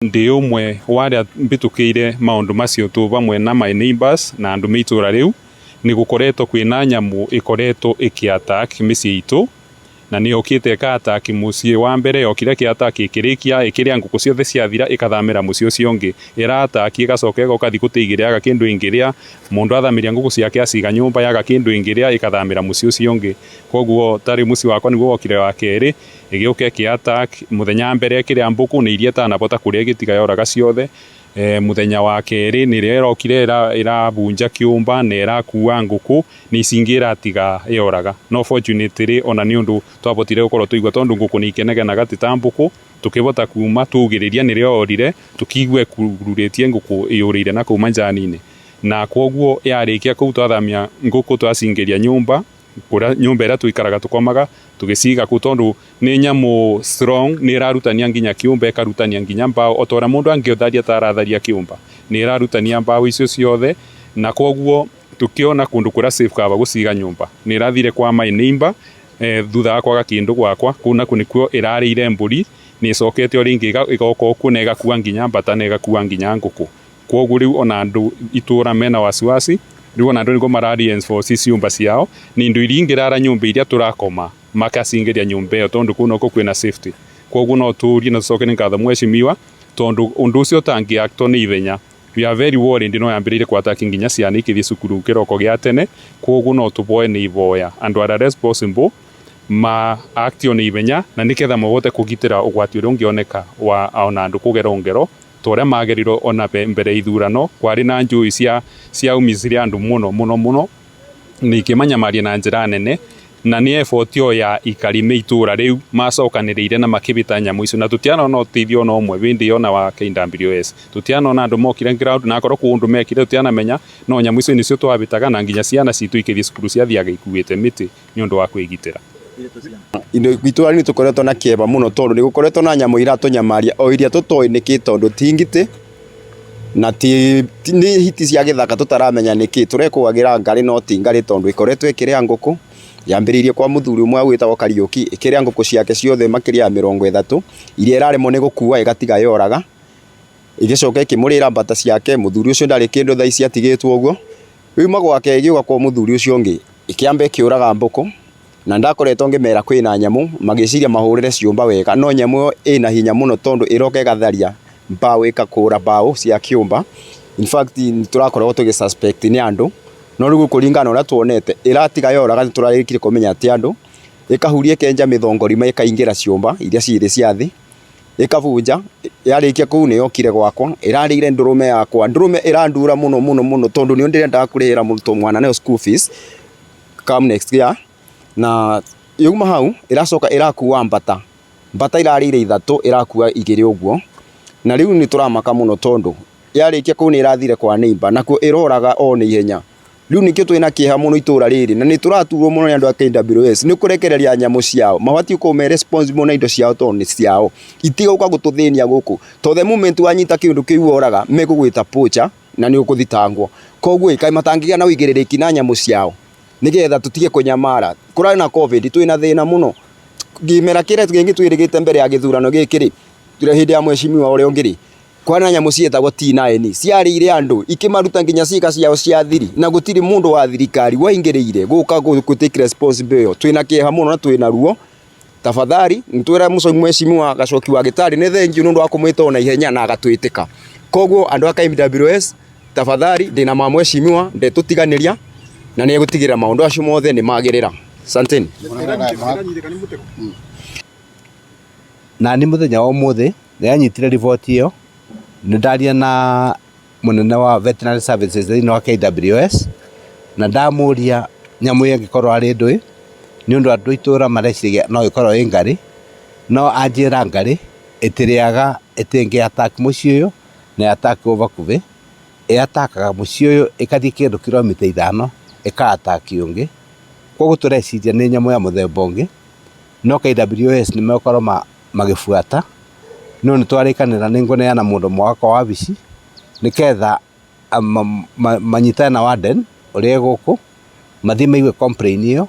Ndĩ ũmwe wa arĩa mbĩtũkĩire maũndũ macio tũ vamwe na my neighbors na andũ me itũra rĩu, nĩ gũkoretwo kwĩna nyamũ ĩkoretwo ĩkĩ attack mĩciĩ itũ, na nĩ yũkĩte ĩka attack mũciĩ wa mbere, yokire ĩkĩ attack ĩkĩrĩkia ĩkĩrĩa ngũkũ ciothe ciathira ĩkathamĩra mũciĩ ũcio ũngĩ. Ĩra attack ĩgacoka ĩgoka thikũ ta igĩrĩ yaga kĩndũ ĩngĩrĩa, mũndũ athamĩria ngũkũ ciake aciga nyũmba yaga kĩndũ ĩngĩrĩa ĩkathamĩra mũciĩ ũcio ũngĩ. Koguo ta rĩu mũciĩ wakwa nĩguo wokire wa kerĩ, ĩgĩũka ĩkĩ attack, mũthenya wa mbere ĩkĩrĩa mbũkũ nĩ iria ĩtanabota kũrĩa ĩgĩtiga yoraga ciothe. Mũthenya wa kerĩ nĩrĩo ĩrokire ĩrabunja kĩũmba na ĩrakua ngũkũ, nĩ ici ingĩ ĩratiga yoraga. No fortunately ona nĩ ũndũ twabotire gũkorwo twaigua tondũ ngũkũ nĩ ikenegenaga ti ta mbũkũ, tũkĩbota kuma twaugĩrĩria nĩrĩo yorire, tũkĩigua ĩkururĩtie ngũkũ ĩyũrĩire nakũu manjani-inĩ. Na koguo yarĩkia kũu twathamia ngũkũ twacingĩria nyũmba, kũrĩa nyũmba ĩrĩa tũikaraga tũkomaga, tũgĩciga kũu tondũ nĩ nyamũ strong, nĩ ĩrarutania nginya kĩũmba ĩkarutania nginya mbaũ, o ta ũrĩa mũndũ angĩũtharia ta aratharia kĩũmba, nĩ ĩrarutania mbaũ icio ciothe, na koguo tũkĩona kũndũ kũrĩa safe kaba gũciga nyũmba. Nĩ ĩrathire kwa my neighbor, thutha wa kwaga kĩndũ gwakwa, kũu nakuo nĩkuo ĩrarĩire mbũri, nĩ ĩcokete o rĩngĩ ĩgoka okuo na ĩgakua nginya mbata na ĩgakua nginya ngũkũ. Koguo rĩu ona andũ itũra mena wasiwasi, rĩu ona andũ nĩguo mara reinforce ciũmba ciao, na indo iria ingĩrara nyũmba iria tũrakoma makacingĩria nyũmba ĩyo tondũ kũu noko kwĩna safety. Koguo no tũrie na tũcoke nĩ ngatho mheshimiwa, tondũ ũndũ ũcio ũtangĩ actwo nĩ ithenya. We are very worried no yambĩrĩirie kũ attack nginya ciana ikĩthiĩ cukuru kĩroko gĩa tene, koguo no tũboe nĩ iboya andũ arĩa responsible ma actio nĩ ihenya na nĩgetha mahote kũgitĩra ũgwati ũrĩa ũngĩoneka wa ona andũ kũgerwo ngero ta ũrĩa magerirwo ona mbere ya ithurano, kwarĩ na njũĩ cia ciaumicirie andũ mũno mũno mũno na ikĩmanyamaria na njĩra nene, na nĩ effort o ya ikari me itũra rĩu macokanĩrĩire na makĩbĩta nyamũ icio, na tũtianona ũteithio ona ũmwe hĩndĩ ĩyo ona wa KWS, tũtianona andũ mokire ground, na akorwo kwĩ ũndũ mekire tũtianamenya, no nyamũ icio nĩcio twabĩtaga na nginya ciana citũ ikĩthiĩ cukuru ciathiaga ikuĩte mĩtĩ nĩ ũndũ wa kwĩgitĩra. Itũra-inĩ tũkoretwo na kĩeva mũno tondũ nĩ gũkoretwo na nyamũ iratũnyamaria o iria tũtoĩ nĩkĩ tondũ ti ngitĩ na ti nĩ hiti cia gĩthaka tũtaramenya nĩkĩ. Tũrekũagĩra ngarĩ no ti ngarĩ tondũ ĩkoretwo ĩkĩrĩa ngũkũ. Yambĩrĩirie kwa mũthuri ũmwe wĩtagwo Kariũki ĩkĩrĩa ngũkũ ciake ciothe makĩria ya 30 iria ĩraremwo nĩ gũkua ĩgatiga yoraga. Ĩgĩcoka ĩkĩmũrĩra mbata ciake, mũthuri ũcio ndarĩ kĩndũ thaa ici atigĩtwo ũguo. Yauma gwake ĩgĩũka kwa mũthuri ũcio ũngĩ ĩkĩamba ĩkĩũraga mbũkũ na ndakoretwo ngĩmera kwĩna nyamũ magĩciria mahũrĩre ciũmba wega no nyamũ ĩyo ĩna hinya mũno tondũ ĩroka ĩgatharia mbaũ ĩgakũra mbaũ cia kĩũmba. In fact nĩ tũrakoragwo tũgĩ suspect nĩ andũ no rĩu kũringana na ũrĩa tuonete ĩratiga yoraga nĩ tũrarĩkirie kũmenya ti andũ. Ĩkahuria ĩkenja mĩthongorima ĩkaingĩra ciũmba iria cirĩ cia thĩ ĩkabunja, yarĩkia kũu nĩ yokire gwakwa ĩrarĩire ndũrũme yakwa. Ndũrũme ĩrandura mũno mũno mũno tondũ nĩyo ndĩrendaga kũrĩhĩra mwana nayo school fees come next year. Na yauma hau ĩracoka ĩrakua mbata, mbata ĩrarĩire ithatũ ĩrakua igĩrĩ ũguo. Na rĩu nĩ tũramaka mũno tondũ yarĩkia kũu nĩ ĩrathire kwa neighbour nakuo ĩroraga o na ihenya. Rĩu nĩkĩo twĩna kĩeha mũno itũra rĩrĩ na nĩ tũraturwo mũno nĩ andũ a KWS nĩ kũrekereria nyamũ ciao. Mabatiĩ gũkorwo me responsible na indo ciao tondũ nĩ ciao. Itigũka gũtũthĩnia gũkũ tondũ the moment wanyita kĩndũ kĩu woraga megũgwĩta poacher na nĩ ũgũthitangwo. Koguo ĩ kaĩ matangĩgĩa na ũigĩrĩrĩki na nyamũ ciao nĩgetha tũtige kũnyamara. Kũrarĩ na Covid twĩna thĩna mũno. Kĩmera kĩrĩa kĩngĩ twĩrĩgĩte mbere ya gĩthurano gĩkĩ rĩ, hĩndĩ ya mheshimiwa ũrĩa ũngĩ rĩ, kwarĩ na nyamũ cietagwo T9 ciarĩire andũ ikĩmaruta nginya ciĩga ciao cia thiri na gũtirĩ mũndũ wa thirikari waingĩrĩire gũka gũ take responsibility ĩyo. Twĩna kĩeha mũno na twĩna ruo. Tafadhali nĩtwĩra mheshimiwa Gacoki wa Gĩtarĩ nĩ thengiũ nĩ ũndũ wa kũmwĩta o na ihenya na agatwĩtĩka. Koguo andũ a KWS tafadhali ndĩna ma mheshimiwa ndetũtiganĩria na nĩ egũtigĩrĩra maũndũ acio mothe nĩ magĩrĩra. Asanteni. Na niĩ mũthenya wa ũmũthĩ nĩndanyitire riboti ĩyo, nĩndaria na mũnene wa veterinary services thĩinĩ wa KWS, na ndamũria nyamũ ĩyo ĩngĩkorwo arĩ ndũĩ, nĩ ũndũ andũ a itũra mareciria no ĩkorwo ĩ ngarĩ, no anjĩra ngarĩ ĩtĩrĩaga ĩtĩngĩ attack mũciĩ ũyũ na ĩ attack ũ bakubĩ, ĩ attack aga mũciĩ ũyũ ĩkathiĩ kĩndũ kiromita 5 ĩka attack ũngĩ, koguo tũreciria nĩ nyamũ ya mũthemba ũngĩ, no KWS nĩ megũkorwo magĩbuata, no nĩ twarĩkanĩra nĩ ngũneana mũndũ ũmwe wakwa wabici, nĩgetha manyitane na warden ũrĩa wĩ gũkũ, mathiĩ maigue complain ĩyo,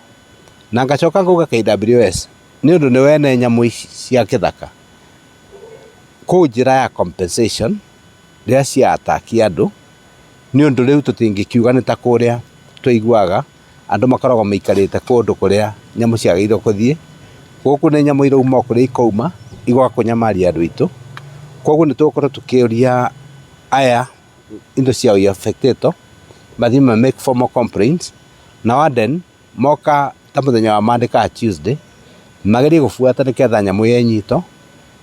na ngacoka ngauga KWS nĩ ũndũ nĩo ene nyamũ ici cia gĩthaka, Kũu njĩra ya compensation rĩrĩa cia attack andũ, nĩ ũndũ rĩu tũtingĩkiuga nĩ ta kũrĩa tũiguaga andũ makoragwo maikarĩte kũndũ kũrĩa nyamũ ciagĩrĩirwo kũthiĩ. Gũkũ nĩ nyamũ irauma o kũrĩa ikauma igoka kũnyamaria andũ aitũ. Koguo nĩ tũgũkorwo tũkĩũria aya indo ciao i affectetwo mathiĩ ma make formal complaints, na warden moka ta mũthenya wa Monday kana Tuesday magerie gũbuata nĩgetha nyamũ ĩyo ĩnyitwo.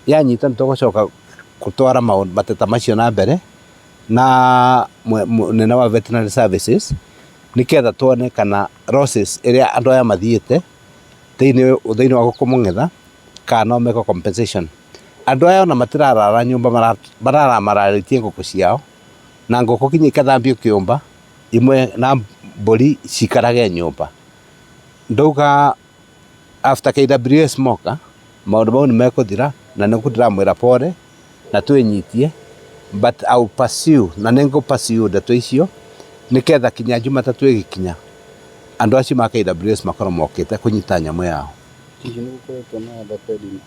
Yanyitwo nĩ tũgũcoka gũtwara mateta macio na mbere na mũnene wa veterinary services nĩgetha tuone kana losses ĩrĩa andũ aya mathiĩte thĩinĩ wa kũmũng'etha kana no mekwo compensation. Andũ aya ona matirarara nyũmba, mararara mararĩtie ngũkũ ciao, na ngũkũ nginya ikathambio kĩũmba imwe na mbũri cikarage nyũmba. Ndauga after KWS moka maũndũ mau nĩ mekũthira, na nĩguo ndĩramwĩra pole na twĩnyitie, but I will pursue, na nĩ ngũ pursue ndeto icio nĩgetha kinya Jumatatũ ĩgĩkinya andũ acio ma KWS makorwo mokĩte kũnyita nyamũ yao. Hihi nĩ gũkoretwo na other pending.